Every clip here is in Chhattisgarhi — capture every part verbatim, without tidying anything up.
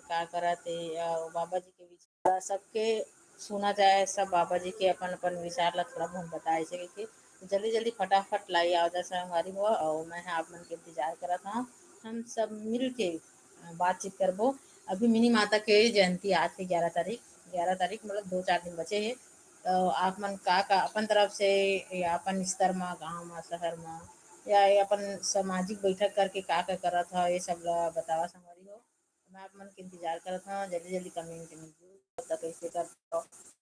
का करत हे, अउ बाबा जी के विचार सबके सुना जाए, सब बाबा जी के अपन-अपन विचार ला थोड़ा बहुत बताए, जैसे कि जल्दी-जल्दी फटाफट लाई आ जा संगवारी हो, अउ मैं ह आप मन के इंतजार करत हव। हम सब मिल के, अ, बातचीत करबो। अभी मिनी माता के जयंती आत हे ग्यारह तारीख, ग्यारह तारीख मतलब दो चार दिन बचे हे। तो आप मन का, का अपन तरफ से या अपन स्तर म, गाँव म, शहर म या ये अपन सामाजिक बैठक करके का, का करत हव, ये सब ला बतावा संगवारी हो। मैं आप मन के इंतजार करत हव, जल्दी-जल्दी comment में जुड़ो। तब कैसे कर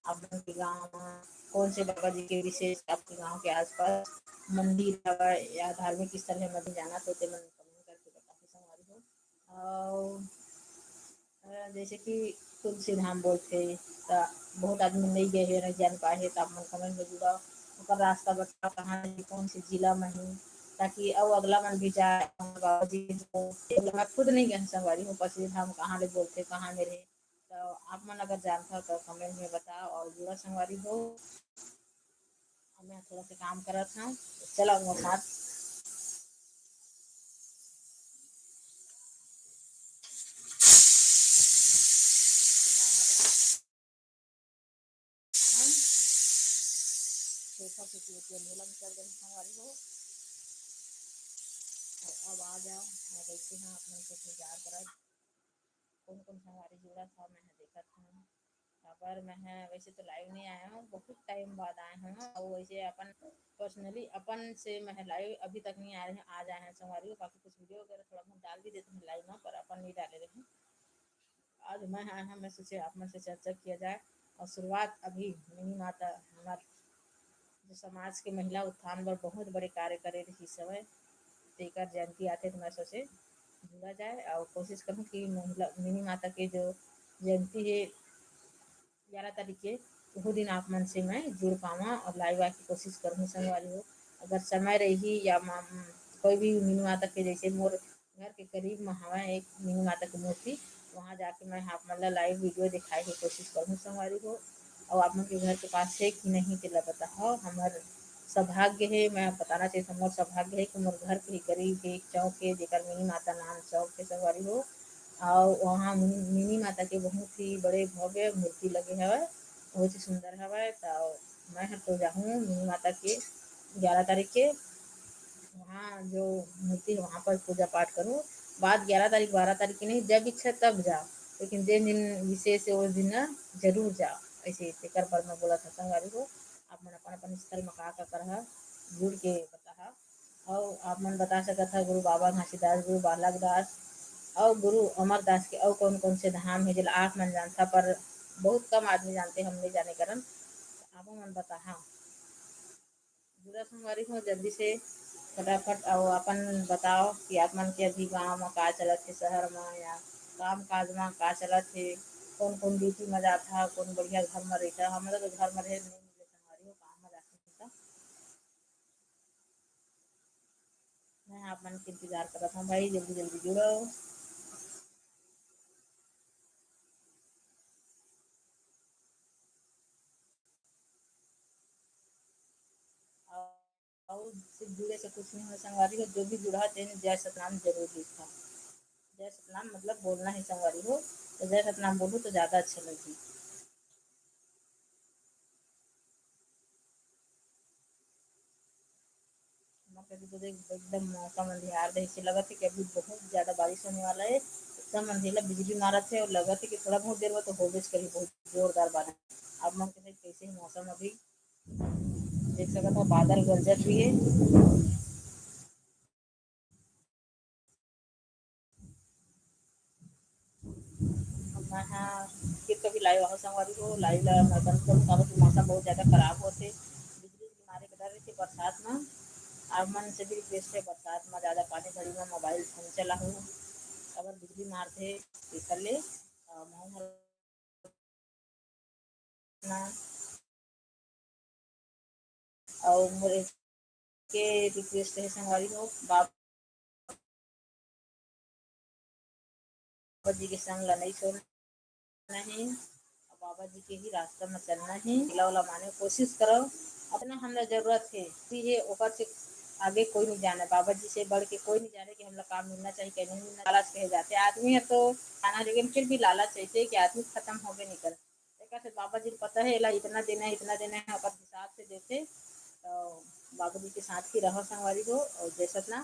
आप मन के गाँव म कौन से बाबा जी के विशेष आपके गाँव के आसपास मंदिर हवय या धार्मिक स्थल हे, मत जाना तो ते मन comment करके बताहू संगवारी हो। अउ, अ, जैसे कि तुलसी धाम बोलथे, त बहुत आदमी नइ गए हे, नइ जान पाए हे, त आप मन comment में जुड़व, ओकर रास्ता बताव, कहाँ ले, कौन से जिला म हे, ताकि अउ अगला मन भी जाए, बाबा जी हो, मैं खुद नइ गए हंव संगवारी हो, तुलसी धाम कहाँ ले बोलथे, कहाँ मेर हे, त आप मन अगर जानथव, त comment में बताव अउ जुड़व संगवारी हो। अब मैं थोड़ा सा काम करत हंव, चलव मोर साथ। सोफा से चल के अंधेला में चल गई संगवारी हो। अब, अब आ जाओ, मैं बैठी हूँ, आप मन से इंतजार करब। कौन कौन संगवारी जुड़ा था, मैं ह देखत हूँ। काबर मैं ह वैसे तो live नहीं आया हूँ, बहुत time बाद आए हूँ, और वैसे अपन personally अपन से मैं ह live अभी तक नहीं आए हैं, आज आए हैं संगवारी हो। बाकी कुछ video वगैरह थोड़ा बहुत डाल भी देते हैं live में, पर अपन नहीं डाले रहे। आज मैं आया हूँ, मैं सोचे आप मन से चर्चा किया जाए। और शुरुआत अभी मिनी माता हमार जो समाज के महिला उत्थान बर बहुत बड़े कार्य करे रहिस हवय, तेकर जयंती आथे, तो मैं सोचे जुड़ा जाए और कोशिश करूँ कि महिला, मिनी माता के जो जयंती हे ग्यारह तारीख के, वो दिन आप मन से मैं जुड़ पावा और live आके कोशिश करूँ संगवारी हो। अगर समय रही या मा-, कोई भी मिनी माता के, जैसे मोर घर के करीब म हवय एक मिनी माता के मूर्ति, वहाँ जाके मैं आप मन ला live video दिखाए के कोशिश करहूँ संगवारी हो। अउ आप मन के घर के पास हे कि नहीं, तेला बताहव। हमर सौभाग्य हे, मैं बताना चाहिए, मोर सौभाग्य हे कि मोर घर के ही करीब एक चौक हे, जेकर मिनी माता नाम चौक हे संगवारी हो। अउ वहाँ मिनी, मिनी माता के बहुत ही बड़े भव्य मूर्ति लगे हवय, बहुत ही सुंदर हवय। त मैं ह तो जाहूँ मिनी माता के ग्यारह तारीख के, वहाँ जो मूर्ति हे, वहाँ पर पूजा पाठ करूँ। बाद ग्यारह तारीख, बारह तारीख के नहीं, जब इच्छा तब जाओ, लेकिन जे दिन विशेष हे, उस दिन ना जरूर जाओ। ऐसे तेकर बर मैं बोलत हंव संगवारी हो, आप मन अपन अपन स्तर में का का करहा, जुड़ के बताहा। अउ आप मन बता सकत हा गुरु बाबा घासीदास, गुरु बालक दास अउ गुरु अमरदास के अउ कौन कौन से धाम हे, जेला आप मन जानथा, पर बहुत कम आदमी जानथे, हम नहीं जाने करन। आप मन बताहा। जुड़ा संगवारी हो जल्दी से फटाफट, अउ अपन बताओ कि आप मन के अभी गांव म का चलत हे, शहर म या काम काज म का चलत हे, कौन कौन duty म जाथा, कौन बढ़िया घर म रहिथा। हमला तो घर म रहे नहीं मिले संगवारी हो, काम म जाथे त। मैं आप मन के इंतजार करत हूँ भाई, जल्दी जल्दी जुड़ो। अउ सिर्फ जुड़े से कुछ नहीं हो संगवारी हो, जो भी जुड़ा तेन जय सतनाम जरूर लिखा। जय सतनाम मतलब बोलना ही संगवारी हो, तो जय सतनाम बोलू तो ज्यादा अच्छा लगही। हमर कति तो देख एकदम मौसम अंधियार रहिसे, लगत हे कि अभी बहुत ज्यादा बारिश होने वाला है। एकदम अंधेला बिजली मारत है और लगत है कि थोड़ा बहुत देर में तो होबेच करही बहुत जोरदार बारिश। आप मन के साइड कैसे है मौसम अभी? देख सकत हो बादल गरजत भी है। मैं ह फिर कभी live आऊँ संगवारी हो, live ला मैं बंद करूँ, काबर कि मौसम बहुत ज्यादा खराब होथे, बिजली के मारे के डर रहिथे बरसात में। आप मन से भी request है, बरसात में ज्यादा पानी झड़ी में mobile phone चलाहू, काबर बिजली मारथे, एकर ले, अ, महूँ ह ना। अउ मोर के request है संगवारी हो, बाबा जी के संग ला नहीं छोड़ना है, बाबा जी के ही रास्ता में चलना है। ला, ला माने कोशिश करो, अपना हमला जरूरत है, भी है ओकर से आगे कोई नहीं जाने, बाबा जी से बढ़ के कोई नहीं जाने कि हमला काम मिलना चाहिए कि नहीं मिलना। लालच कहे जाते आदमी है तो खाना, लेकिन फिर भी लालच ऐसे कि आदमी खत्म होबे नहीं करे। एकर से बाबा जी पता है एला इतना देना है, इतना देना है, ओकर हिसाब से देते। तो बाबा जी के साथ ही रहो संगवारी हो, और जैसा ना